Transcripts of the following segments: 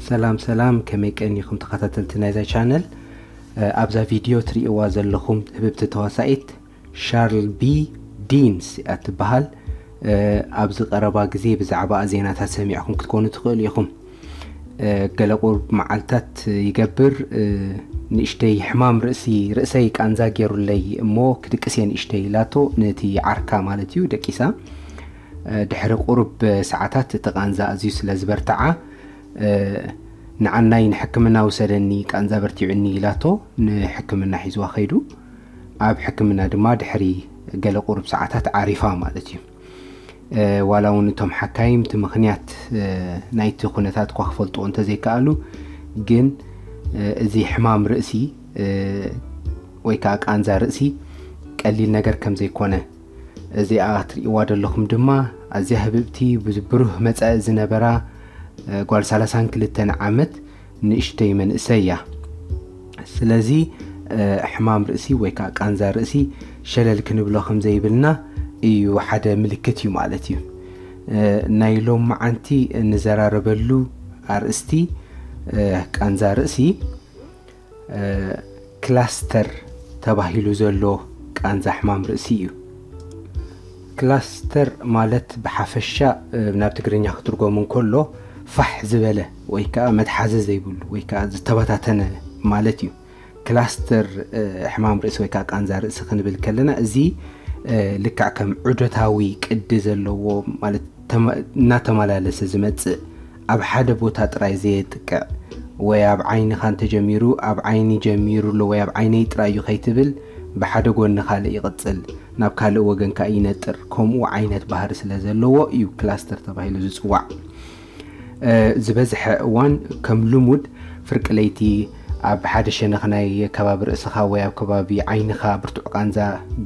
ሰላም ሰላም፣ ከመይ ቀኒኹም ተኸታተልቲ ናይዛ ቻነል? ኣብዛ ቪድዮ ትርእይዋ ዘለኹም ህብብቲ ተዋሳኢት ሻርል ቢ ዲንስ እያ ትበሃል። ኣብዚ ቀረባ ግዜ ብዛዕባ ዜናታት ሰሚዕኹም ክትኮኑ ትኽእሉ ኢኹም። ገለ ቁሩብ መዓልታት ይገብር፣ ንእሽተይ ሕማም ርእሲ፣ ርእሰይ ቃንዛ ገይሩለይ እሞ ክድቅስ እየ ንእሽተይ ኢላቶ፣ ነቲ ዓርካ ማለት እዩ፣ ደቂሳ። ድሕሪ ቁሩብ ሰዓታት እቲ ቃንዛ ኣዝዩ ስለ ዝበርትዓ፣ ንዓናይ ንሕክምና ውሰደኒ፣ ቃንዛ በርቲዑኒ ኢላቶ፣ ንሕክምና ሒዝዋ ከይዱ። ኣብ ሕክምና ድማ ድሕሪ ገለ ቁሩብ ሰዓታት ዓሪፋ ማለት እዩ። ዋላ እውን እቶም ሓካይም እቲ ምኽንያት ናይቲ ኩነታት እኳ ክፈልጥዎ እንተዘይከኣሉ፣ ግን እዚ ሕማም ርእሲ ወይ ከዓ ቃንዛ ርእሲ ቀሊል ነገር ከም ዘይኮነ፣ እዚኣ ትርእይዋ ዘለኹም ድማ ኣዝያ ህብብቲ፣ ብሩህ መጻኢ ዝነበራ ጓል ሰላሳን ክልተን ዓመት ንእሽተይ መንእሰይ እያ። ስለዚ ሕማም ርእሲ ወይ ከዓ ቃንዛ ርእሲ ሸለል ክንብሎ ከም ዘይብልና እዩ፣ ሓደ ምልክት እዩ ማለት እዩ። ናይ ሎም መዓንቲ እንዘራረበሉ ኣርእስቲ ቃንዛ ርእሲ ክላስተር ተባሂሉ ዘሎ ቃንዛ ሕማም ርእሲ እዩ። ክላስተር ማለት ብሓፈሻ ናብ ትግርኛ ክትርጎም እንከሎ ፋሕ ዝበለ ወይ ከዓ መትሓዚ ዘይብሉ ወይ ከዓ ዝተበታተነ ማለት እዩ። ክላስተር ሕማም ርእሲ ወይ ከዓ ቃንዛ ርእሲ ክንብል ከለና፣ እዚ ልክዕ ከም ዑደታዊ ቅዲ ዘለዎ ማለት እናተመላለሰ ዝመጽእ፣ ኣብ ሓደ ቦታ ጥራይ ዘየጥቅዕ ወይ ኣብ ዓይንኻ እንተጀሚሩ ኣብ ዓይኒ ጀሚሩ ኣሎ ወይ ኣብ ዓይነይ ጥራይ እዩ ከይትብል፣ ብሓደ ጎኒ ካልእ ይቕጽል፣ ናብ ካልእ ወገን ከኣ ይነጥር። ከምኡ ዓይነት ባህሪ ስለ ዘለዎ እዩ ክላስተር ተባሂሉ ዝጽዋዕ። ዝበዝሐ እዋን ከም ልሙድ ፍርቂ ለይቲ ኣብ ሓደ ሸነኽ ናይ ከባቢ ርእስኻ ወይ ኣብ ከባቢ ዓይንኻ ብርቱዕ ቃንዛ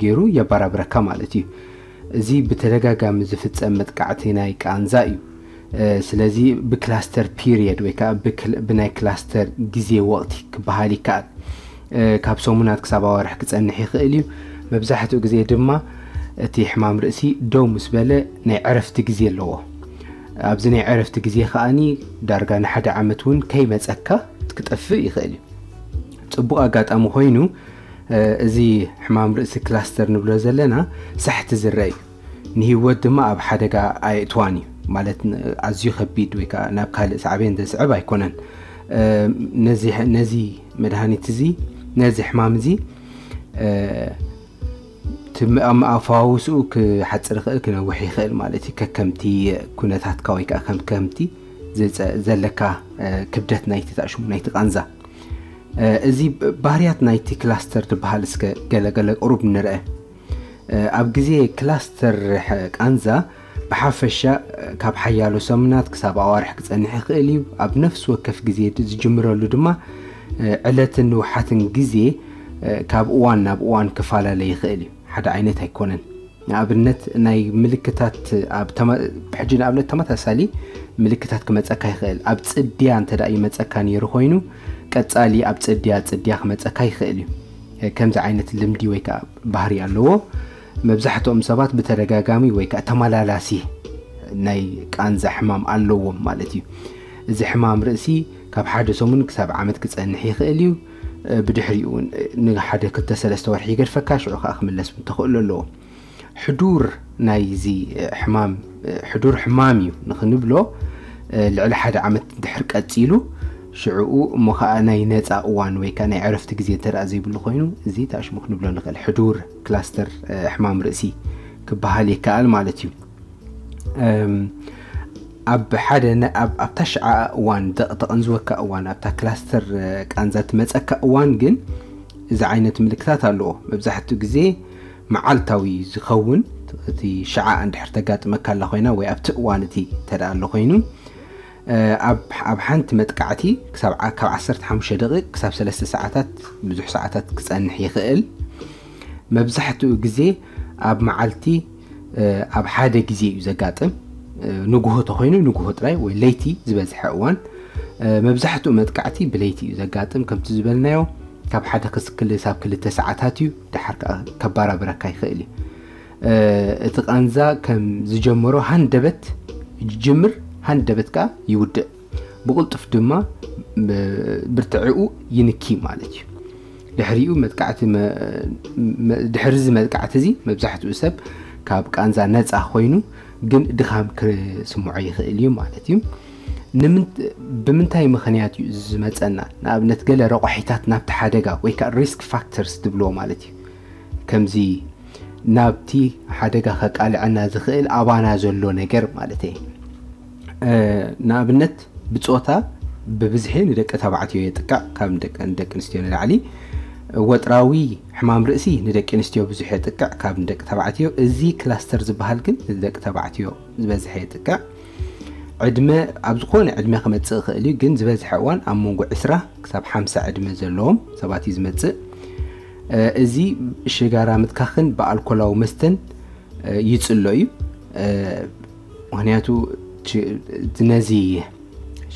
ገይሩ የበራብረካ ማለት እዩ። እዚ ብተደጋጋሚ ዝፍጸም መጥቃዕቲ ናይ ቃንዛ እዩ። ስለዚ ብክላስተር ፒሪየድ ወይ ከዓ ብናይ ክላስተር ግዜ ወቕቲ ክበሃል ይከኣል። ካብ ሰሙናት ክሳብ ኣዋርሕ ክጸንሕ ይኽእል እዩ። መብዛሕትኡ ግዜ ድማ እቲ ሕማም ርእሲ ደው ምስ በለ ናይ ዕረፍቲ ግዜ ኣለዎ። ኣብዚ ናይ ዕረፍቲ ግዜ ከኣኒ ዳርጋ ንሓደ ዓመት እውን ከይመጸካ ክጠፍእ ይኽእል እዩ። ጽቡቕ ኣጋጣሚ ኮይኑ፣ እዚ ሕማም ርእሲ ክላስተር ንብሎ ዘለና ሳሕቲ ዝረአ እዩ። ንህይወት ድማ ኣብ ሓደጋ ኣየእትዋን እዩ። ማለት ኣዝዩ ከቢድ ወይ ከዓ ናብ ካልእ ሳዕቤን ዘስዕብ ኣይኮነን። ነዚ መድሃኒት እዚ፣ ነዚ ሕማም እዚ ኣፈዋውስኡ ክሓፅር ይኽእል፣ ክነውሕ ይኽእል ማለት እዩ። ከከምቲ ኩነታትካ ወይ ከዓ ከምከምቲ ዘለካ ክብደት ናይቲ ታሽሙ ናይቲ ቃንዛ። እዚ ባህርያት ናይቲ ክላስተር ዝበሃል እስከ ገለገለ ቁሩብ ንርአ። ኣብ ግዜ ክላስተር ቃንዛ ብሓፈሻ ካብ ሓያሎ ሰሙናት ክሳብ ኣዋርሕ ክጸንሕ ይኽእል እዩ። ኣብ ነፍሲ ወከፍ ግዜ ዝጅምረሉ ድማ ዕለትን ንውሓትን ግዜ ካብ እዋን ናብ እዋን ክፈላለ ይኽእል እዩ። ሓደ ዓይነት ኣይኮነን። ንኣብነት ናይ ምልክታት ኣብ ሕጂ ንኣብነት ተመሳሳሊ ምልክታት ክመጸካ ይኽእል። ኣብ ጽድያ እንተ ይመጸካ ነይሩ ኮይኑ ቀጻሊ ኣብ ጽድያ ጽድያ ክመጸካ ይኽእል እዩ። ከምዚ ዓይነት ልምዲ ወይ ከዓ ባህሪ ኣለዎ። መብዛሕትኦም ሰባት ብተደጋጋሚ ወይ ከዓ ተመላላሲ ናይ ቃንዛ ሕማም ኣለዎም ማለት እዩ። እዚ ሕማም ርእሲ ካብ ሓደ ሰሙን ክሳብ ዓመት ክጸንሕ ይኽእል እዩ። ብድሕሪኡ ንሓደ ክልተ ሰለስተ ወርሒ ይገድፈካ፣ ሽዑ ከዓ ክምለስ ተኽእሎ ኣለዎ። ሕዱር ናይዚ ሕማም፣ ሕዱር ሕማም እዩ ንኽንብሎ ልዕሊ ሓደ ዓመት ድሕር ቀጺሉ፣ ሽዕኡ እሞ ከዓ ናይ ነፃ እዋን ወይ ከዓ ናይ ዕረፍቲ ግዜ እንተ ዘይብሉ ኮይኑ፣ እዚ ታሽሙ ክንብሎ ንኽእል ሕዱር ክላስተር ሕማም ርእሲ ክበሃል ይከኣል ማለት እዩ። ኣብ ሓደ ኣብታ ሽዓ እዋን ተቐንዝወካ እዋን ኣብታ ክላስተር ቃንዛ ትመፀካ እዋን ግን እዚ ዓይነት ምልክታት ኣለዎ። መብዛሕትኡ ግዜ መዓልታዊ ዝኸውን፣ እቲ ሽዓ እንድሕር ተጋጥመካ ኣላ ኮይና ወይ ኣብቲ እዋን እቲ ተደኣ ኣሎ ኮይኑ፣ ኣብ ሓንቲ መጥቃዕቲ ክሳብ ካብ ዓሰርተ ሓሙሽተ ደቂቕ ክሳብ ሰለስተ ሰዓታት፣ ብዙሕ ሰዓታት ክጸንሕ ይኽእል። መብዛሕትኡ ግዜ ኣብ መዓልቲ ኣብ ሓደ ግዜ እዩ ዘጋጥም። ንግሆ ተኾይኑ ንግሆ ጥራይ ወይ ለይቲ ዝበዝሐ እዋን። መብዛሕትኡ መጥቃዕቲ ብለይቲ እዩ ዘጋጥም። ከምቲ ዝበልናዮ ካብ ሓደ ክሳብ ክሳብ ክልተ ሰዓታት እዩ። ደሓር ከዓ ከባራብረካ ይኽእል እዩ። እቲ ቃንዛ ከም ዝጀመሮ ሃንደበት ይጅምር፣ ሃንደበት ከዓ ይውድእ። ብቕልጡፍ ድማ ብርትዕኡ ይንኪ ማለት እዩ። ድሕሪኡ መጥቃዕቲ ድሕሪ እዚ መጥቃዕቲ እዚ መብዛሕትኡ ሰብ ካብ ቃንዛ ነፃ ኮይኑ ግን ድኻም ክስምዖ ይኽእል እዩ ማለት እዩ። ብምንታይ ምኽንያት እዩ ዝመፀና? ንኣብነት ገለ ረቋሒታት ናብቲ ሓደጋ ወይ ከዓ risk factors ትብልዎ ማለት እዩ። ከምዚ ናብቲ ሓደጋ ከቃልዐና ዝኽእል ኣባና ዘሎ ነገር ማለት እዩ። ንኣብነት ብፆታ ብብዝሒ ንደቂ ተባዕትዮ የጥቅዕ ካብ ንደቂ ኣንስትዮ ንላዕሊ። ወጥራዊ ሕማም ርእሲ ንደቂ ኣንስትዮ ብዙሕ የጥቅዕ ካብ ንደቂ ተባዕትዮ። እዚ ክላስተር ዝበሃል ግን ንደቂ ተባዕትዮ ዝበዝሐ የጥቅዕ። ዕድመ ኣብ ዝኾነ ዕድመ ክመፅእ ይኽእል እዩ፣ ግን ዝበዝሐ እዋን ኣብ መንጎ ዕስራ ክሳብ ሓምሳ ዕድመ ዘለዎም ሰባት እዩ ዝመፅእ። እዚ ሽጋራ ምትካኽን ብኣልኮላዊ መስተን ይፅሎ እዩ። ምክንያቱ ነዚ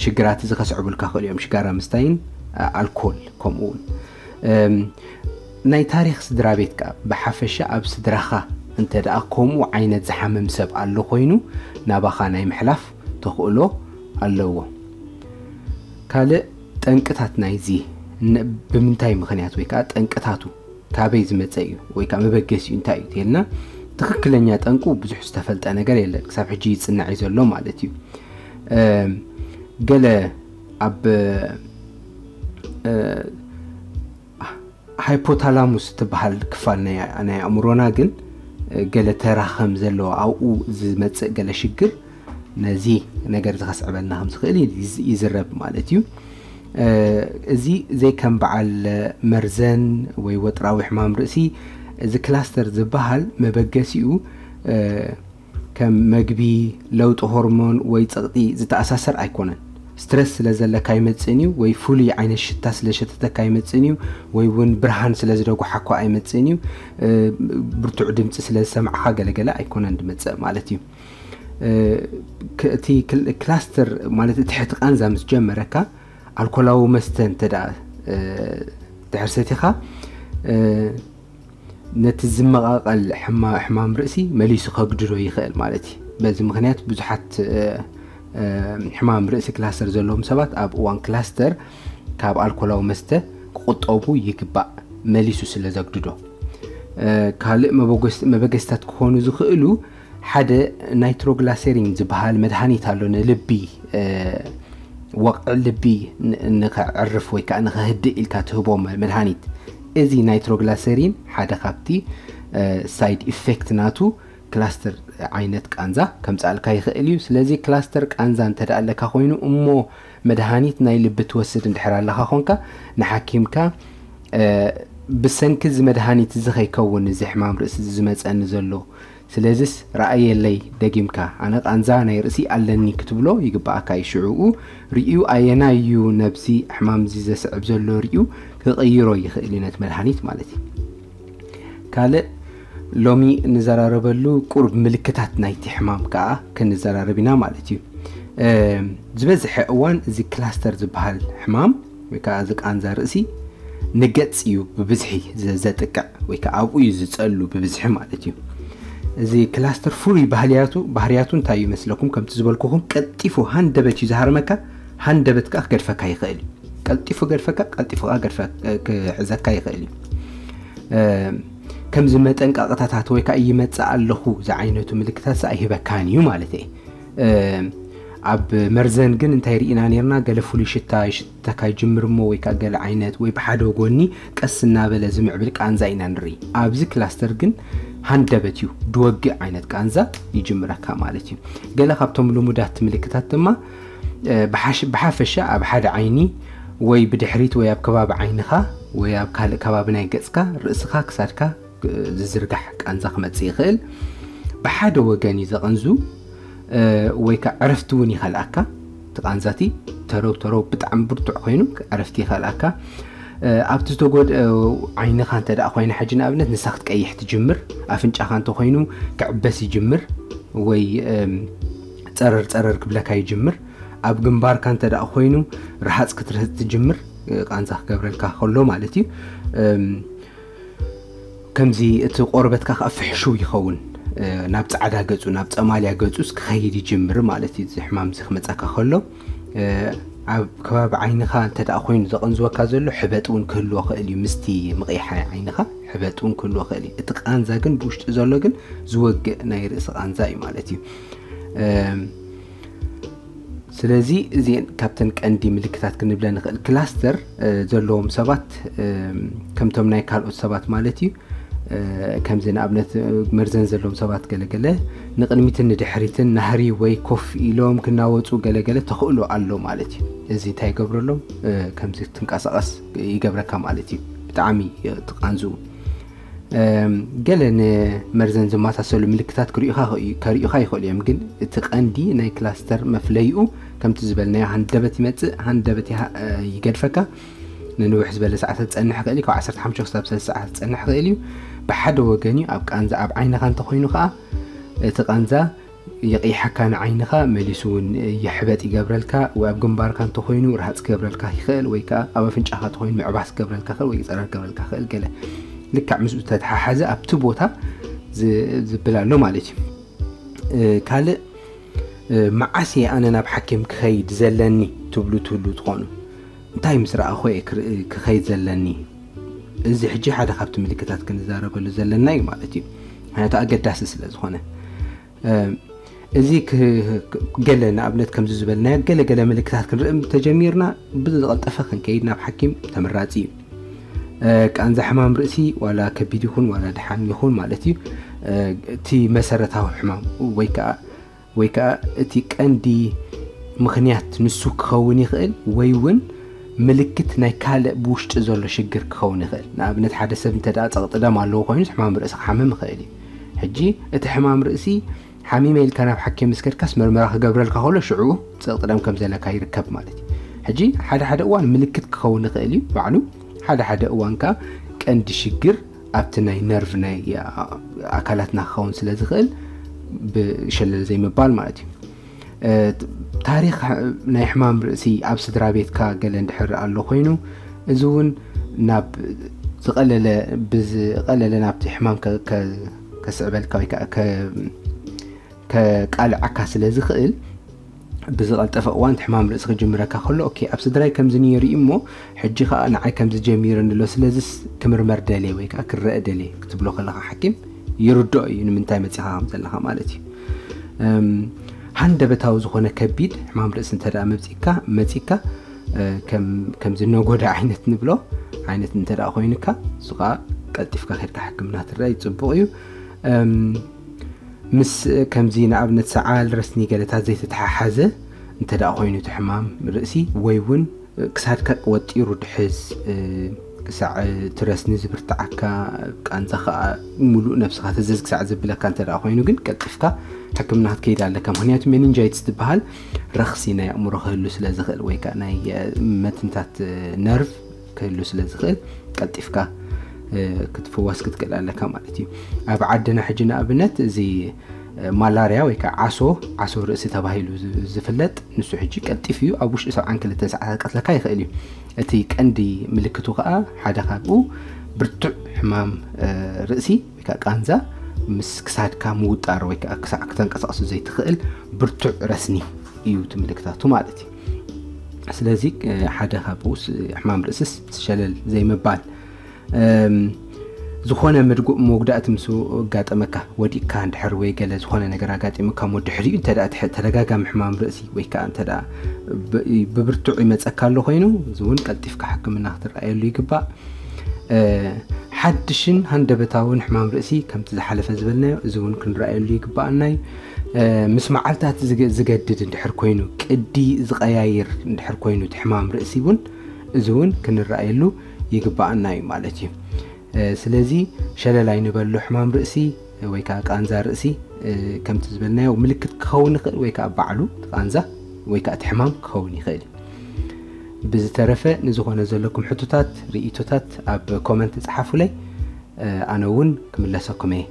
ሽግራት እዚ ከስዕቡልካ ክእሉ እዮም፣ ሽጋራ ምስታይን ኣልኮል ከምኡ እውን። ናይ ታሪክ ስድራ ቤት ከዓ ብሓፈሻ ኣብ ስድራኻ እንተ ደኣ ከምኡ ዓይነት ዝሓምም ሰብ ኣሎ ኮይኑ ናባኻ ናይ ምሕላፍ ተኽእሎ ኣለዎ። ካልእ ጠንቅታት ናይዚ ብምንታይ ምክንያት ወይ ከዓ ጠንቅታቱ ካበይ ዝመፀ እዩ ወይ ከዓ መበገሲኡ እንታይ እዩ ተልና ትኽክለኛ ጠንቁ ብዙሕ ዝተፈልጠ ነገር የለን። ክሳብ ሕጂ ይፅናዕ እዩ ዘሎ ማለት እዩ። ገለ ኣብ ሃይፖታላሙስ ትበሃል ክፋል ናይ ኣእምሮና ግን ገለ ተራ ከም ዘለዎ ኣብኡ ዝመፅእ ገለ ሽግር ነዚ ነገር እዚ ከስዕበልና ከም ዝኽእል ይዝረብ ማለት እዩ። እዚ ዘይከም በዓል መርዘን ወይ ወጥራዊ ሕማም ርእሲ፣ እዚ ክላስተር ዝበሃል መበገሲኡ ከም መግቢ፣ ለውጢ ሆርሞን ወይ ፀቕጢ ዝተኣሳሰር ኣይኮነን። ስትረስ ስለ ዘለካ ኣይመፅእን እዩ፣ ወይ ፍሉይ ዓይነት ሽታ ስለ ሸተተካ ኣይመፅእን እዩ፣ ወይ እውን ብርሃን ስለ ዝደጉሓኳ ኣይመፅእን እዩ። ብርቱዕ ድምፂ ስለ ዝሰማዕኻ ገለገለ ኣይኮነን ድመፅእ ማለት እዩ። እቲ ክላስተር ማለት እቲ ሕቲ ቃንዛ ምስ ጀመረካ ኣልኮላዊ መስተ እንተ ደኣ ድሕር ሰቲኻ ነቲ ዝመቓቐል ሕማም ርእሲ መሊሱ ከግድዶ ይኽእል ማለት እዩ። በዚ ምክንያት ብዙሓት ሕማም ርእሲ ክላስተር ዘለዎም ሰባት ኣብ እዋን ክላስተር ካብ ኣልኮላዊ መስተ ክቁጠቡ ይግባእ፣ መሊሱ ስለ ዘግድዶ። ካልእ መበገስታት ክኾኑ ዝኽእሉ ሓደ ናይትሮግላሰሪን ዝበሃል መድሃኒት ኣሎ ንልቢ፣ ወቕዒ ልቢ ንኸዕርፍ ወይ ከዓ ንኸህድእ ኢልካ ትህቦ መድሃኒት። እዚ ናይትሮግላሰሪን ሓደ ካብቲ ሳይድ ኢፌክት ናቱ ክላስተር ዓይነት ቃንዛ ከምፅኣልካ ይኽእል እዩ። ስለዚ ክላስተር ቃንዛ እንተ ደኣ ኣለካ ኮይኑ እሞ መድሃኒት ናይ ልቢ ትወስድ እንድሕር ኣለኻ ኮንካ ንሓኪምካ ብሰንኪ እዚ መድሃኒት እዚ ከይከውን እዚ ሕማም ርእሲ እዚ ዝመፀኒ ዘሎ ስለዚስ ረኣየለይ ደጊምካ ኣነ ቃንዛ ናይ ርእሲ ኣለኒ ክትብሎ ይግባኣካ እዩ። ሽዕኡ ርእዩ ኣየናይ እዩ ነብዚ ሕማም እዚ ዘስዕብ ዘሎ ርእዩ ክቕይሮ ይኽእል እዩ ነቲ መድሃኒት ማለት እዩ። ካልእ ሎሚ እንዘራረበሉ ቁሩብ ምልክታት ናይቲ ሕማም ከዓ ክንዘራረብ ኢና ማለት እዩ። ዝበዝሐ እዋን እዚ ክላስተር ዝበሃል ሕማም ወይ ከዓ እዚ ቃንዛ ርእሲ ንገፅ እዩ ብብዝሒ ዘጥቅዕ ወይ ከዓ ኣብኡ እዩ ዝፀሉ ብብዝሒ ማለት እዩ። እዚ ክላስተር ፍሉይ ባህልያቱ ባህርያቱ እንታይ እዩ መስለኩም? ከምቲ ዝበልኩኹም ቀልጢፉ ሃንደበት እዩ ዝሃርመካ፣ ሃንደበት ከዓ ክገድፈካ ይኽእል እዩ። ቀልጢፉ ገድፈካ፣ ቀልጢፉ ከዓ ገድፈ ክሕዘካ ይኽእል እዩ። ከምዚ መጠንቀቕታታት ወይ ከዓ ይመፅእ ኣለኹ ዝዓይነቱ ምልክታት ኣይህበካን እዩ ማለት እየ። ኣብ መርዘን ግን እንታይ ርኢና ነርና? ገለ ፍሉይ ሽታ ይሽተካ ይጅምር እሞ ወይ ከዓ ገለ ዓይነት ወይ ብሓደ ጎኒ ቀስ እናበለ ዝምዕብል ቃንዛ ኢና ንርኢ። ኣብዚ ክላስተር ግን ሃንደበት እዩ ድወግእ ዓይነት ቃንዛ ይጅምረካ ማለት እዩ። ገለ ካብቶም ልሙዳት ምልክታት ድማ ብሓፈሻ ኣብ ሓደ ዓይኒ ወይ ብድሕሪት ወይ ኣብ ከባቢ ዓይንኻ ወይ ኣብ ካልእ ከባቢ ናይ ገፅካ፣ ርእስኻ፣ ክሳድካ ዝዝርጋሕ ቃንዛ ክመፅእ ይኽእል። ብሓደ ወገን እዩ ዘቐንዙ ወይ ከዓ ዕረፍቲ እውን ይኸልኣካ። እቲ ቃንዛቲ ተረው ተረው ብጣዕሚ ብርቱዕ ኮይኑ ዕረፍቲ ይኸልኣካ። ኣብቲ ዝተጎድአ ዓይንኻ እንተ ደኣ ኮይነ ሕጂ ንኣብነት ንሳ ክትቀይሕ ትጅምር። ኣፍንጫኻ እንተኮይኑ ክዕበስ ይጅምር ወይ ጸረር ጸረር ክብለካ ይጅምር። ኣብ ግንባርካ እንተ ደኣ ኮይኑ ርሃጽ ክትርህጽ ትጅምር። ቃንዛ ክገብረልካ ከሎ ማለት እዩ። ከምዚ እቲ ቆርበትካ ከዓ ፍሕሹው ይኸውን። ናብ ጻዕዳ ገጹ ናብ ጸማልያ ገጹስ ክኸይድ ይጅምር ማለት እዩ። እዚ ሕማም እዚ ክመጻካ ከሎ ኣብ ከባቢ ዓይንኻ እንተ ደኣ ኮይኑ ዘቐንዝወካ ዘሎ ሕበጥ እውን ክህልዎ ክእል እዩ። ምስቲ ምቕያሕ ዓይንኻ ሕበጥ እውን ክህልዎ ክእል እዩ። እቲ ቃንዛ ግን ብውሽጢ ዘሎ ግን ዝወግእ ናይ ርእሲ ቃንዛ እዩ ማለት እዩ። እም፣ ስለዚ እዚአን ካብተን ቀንዲ ምልክታት ክንብለ ንኽእል። ክላስተር እ፣ ዘለዎም ሰባት እም፣ ከምቶም ናይ ካልኦት ሰባት ማለት እዩ። እ፣ ከምዚ ንኣብነት እ፣ መርዘን ዘለዎም ሰባት ገለገለ ንቕድሚትን ንድሕሪትን ናህሪ ወይ ኮፍ ኢሎም ክናወፁ ገለገለ ተኽእሎ ኣሎ ማለት እዩ። እዚ እንታይ ይገብረሎም? እ፣ ከምዚ ትንቀሳቐስ ይገብረካ ማለት እዩ። ብጣዕሚ እዩ ትቃንዙ። እም፣ ገለ ንመርዘን ዝመሳሰሉ ምልክታት ክርእዩኻ ኽ- ከርእዩኻ ይኽእሉ እዮም፣ ግን እቲ ቀንዲ ናይ ክላስተር መፍለይኡ ከምቲ ዝበልናዮ ሃንደበት ይመጽእ፣ ሃንደበት ይሃ- እ፣ ይገድፈካ። ንንውሕ ዝበለ ሰዓታት ዝጸንሕ ክእል እዩ፣ ካብ ዓሰርተ ሓሙሽተ ክሳብ ሰለስተ ሰዓታት ዝጸንሕ ክእል እዩ። ብሓደ ወገን እዩ፣ ኣብ ቃንዛ ኣብ ዓይንኻ እንተኾይኑ ከኣ እቲ ቃንዛ ይቕይሓካ ንዓይንኻ፣ መሊሱ እውን ይሕበጥ ይገብረልካ፣ ወይ ኣብ ግንባርካ እንተኾይኑ ርሃጽ ክገብረልካ ይኽእል፣ ወይ ከኣ ኣብ ኣፍንጫኻ እንተኾይኑ ምዕባስ ክገብረልካ ይኽእል፣ ወይ ጸረር ክገብረልካ ይኽእል። ገለ ልክዕ ምስኡ ተተሓሓዘ ኣብቲ ቦታ ዝ- ዝብል ኣሎ ማለት እዩ። እ፣ ካልእ እ፣ መዓስ እየ ኣነ ናብ ሓኪም ክኸይድ ዘለኒ ትብሉ ትህሉ ትኾኑ። እንታይ ምስ ረኣኹ እየ ክር- ክኸይድ ዘለኒ? እዚ ሕጂ ሓደ ካብቲ ምልክታት ክንዛረበሉ ዘለና እዩ ማለት እዩ። ምክንያቱ ኣገዳሲ ስለ ዝኾነ። እ፣ እዚ ክ- ክ- ገለ ንኣብነት ከምዚ ዝበልናዮ ገለ ገለ ምልክታት ክንርኢ ተጀሚርና ብዝቐልጠፈ ክንከይድ ናብ ሓኪም ተመራጺ እዩ። እ፣ ቃንዛ ሕማም ርእሲ ዋላ ከቢድ ይኹን ዋላ ድሓን ይኹን ማለት እዩ። እ፣ እቲ መሰረታዊ ሕማም ወይ ከዓ ወይ ከዓ እቲ ቀንዲ ምኽንያት ንሱ ክኸውን ይኽእል፣ ወይ እውን ምልክት ናይ ካልእ ብውሽጢ ዘሎ ሽግር ክኸውን ይኽእል። ንኣብነት ሓደ ሰብ እንተ ደኣ ጸቕጢ ደም ኣለዎ ኮይኑ ሕማም ርእሲ ክሓምም ይኽእል እዩ። ሕጂ እቲ ሕማም ርእሲ ሓሚመ ኢልካ ናብ ሓኪም ምስ ከድካስ መርመራ ክገብረልካ ከሎ ሽዑ ጸቕጢ ደም ከም ዘለካ ይርከብ ማለት እዩ። ሕጂ ሓደ ሓደ እዋን ምልክት ክኸውን ይኽእል እዩ ባዕሉ፣ ሓደ ሓደ እዋን ከኣ ቀንዲ ሽግር ኣብቲ ናይ ነርቭ ናይ ኣካላትና ክኸውን ስለ ዝኽእል ብሸለል ዘይምባል ማለት እዩ። እ፣ ታሪኽ ናይ ሕማም ርእሲ ኣብ ስድራ ቤትካ ገለ እንድሕር ኣሎ ኮይኑ፣ እዚ እውን ናብ ዝቐለለ ብዝቐለለ ናብቲ ሕማም ከ- ከ- ከስዕበልካ ወይ ከዓ ከ- ከቃልዓካ ስለ ዝኽእል፣ ብዝቐልጠፈ እዋን እቲ ሕማም ርእሲ ክጅምረካ ከሎ፣ ኦኬ፣ ኣብ ስድራይ ከምዚ ነይሩ እዩ እሞ ሕጂ ከዓ ንዓይ ከምዚ ጀሚሩኒ ኣሎ፣ ስለዚስ ክምርመር ደልየ ወይ ከዓ ክረአ ደልየ ክትብሎ ከለኻ ሓኪም ይርድኦ እዩ ንምንታይ መፂኻ ከም ዘለኻ ማለት እዩ። እም፣ ሃንደበታዊ ዝኾነ ከቢድ ሕማም ርእሲ እንተ ደኣ መብፂካ መፂካ እ፣ ከም ከምዚ ነጎዳ ዓይነት ንብሎ ዓይነት እንተ ደኣ ኮይኑካ፣ እሱ ከዓ ቀልጢፍካ ከድካ ሕክምና ትረኣይ ፅቡቕ እዩ። እም፣ ምስ ከምዚ ንኣብነት ሰዓል ረስኒ ገለታት ዘይተተሓሓዘ እንተ ደኣ ኮይኑ እቲ ሕማም ርእሲ ወይ እውን ክሳድካ ወጢሩ ድሕዝ፣ እ፣ ክሳዕ እቲ ረስኒ ዝብርትዓካ፣ ቃንዛ ከዓ ሙሉእ ነብስኻ ተዘዝ ክሳዕ ዘብለካ እንተ ደኣ ኮይኑ ግን ቀልጢፍካ ሕክምና ክትከይድ ኣለካ። ምክንያቱ ሜኒንጃይትስ ዝበሃል ረኽሲ ናይ ኣእምሮ ክህሉ ስለ ዝኽእል ወይ ከዓ ናይ እ፣ መትንታት እ፣ ነርቭ ክህሉ ስለ ዝኽእል ቀልጢፍካ እ፣ ክትፍወስ ክትክእል ኣለካ ማለት እዩ። ኣብ ዓድና ሕጂ ንኣብነት እዚ እ፣ ማላርያ ወይ ከዓ ዓሶ ዓሶ ርእሲ ተባሂሉ ዝ- ዝፍለጥ ንሱ ሕጂ ቀልጢፍ እዩ ኣብ ውሽጢ ሰብዓን ክልተን ሰዓታት ቀትለካ ይኽእል እዩ። እቲ ቀንዲ ምልክቱ ከዓ ሓደ ካብኡ ብርቱዕ ሕማም እ፣ ርእሲ ወይ ከዓ ቃንዛ ምስ ክሳድካ ምውጣር ወይ ከዓ ክሳዕ ክተንቀሳቕሱ ዘይትኽእል ብርቱዕ ረስኒ እዩ እቲ ምልክታቱ ማለት እዩ። ስለዚ እ፣ ሓደ ካብኡ ስ- ሕማም ርእስስ ሸለል ዘይምባል። እም፣ ዝኾነ መድጉ- መጉዳእቲ ምስ ኣጋጠመካ፣ ወዲቅካ እንድሕር ወይ ገለ ዝኾነ ነገር ኣጋጢሙካ እሞ ድሕሪኡ እንተ ደኣ ትሕ- ተደጋጋሚ ሕማም ርእሲ ወይ ከዓ እንተ ደኣ ብ- ብብርቱዕ ይመፀካ ኣሎ ኮይኑ፣ እዚ እውን ቀልጢፍካ ሕክምና ክትረኣየሉ ይግባእ። እ፣ ሓድሽን ሃንደበታውን ሕማም ርእሲ ከምቲ ዝሓለፈ ዝበልናዮ፣ እዚ እውን ክንረኣየሉ ይግባኣና እዩ። እ፣ ምስ መዓልታት ዝገ- ዝገድድ እንድሕር ኮይኑ፣ ቅዲ ዝቀያይር እንድሕር ኮይኑ እቲ ሕማም ርእሲ እውን፣ እዚ እውን ክንረኣየሉ ይግባኣና እዩ ማለት እዩ። እ፣ ስለዚ ሸለል ኣይንበሎ ሕማም ርእሲ ወይ ከዓ ቃንዛ ርእሲ እ፣ ከምቲ ዝበልናዮ ምልክት ክኸውን ይኽእል ወይ ከዓ ባዕሉ እቲ ቃንዛ ወይ ከዓ እቲ ሕማም ክኸውን ይኽእል እዩ። ብዝተረፈ ንዝኾነ ዘለኩም ሕቶታት ርእይቶታት ኣብ ኮመንት ጸሓፉለይ። እ፣ ኣነ እውን ክምለሰኩም እየ።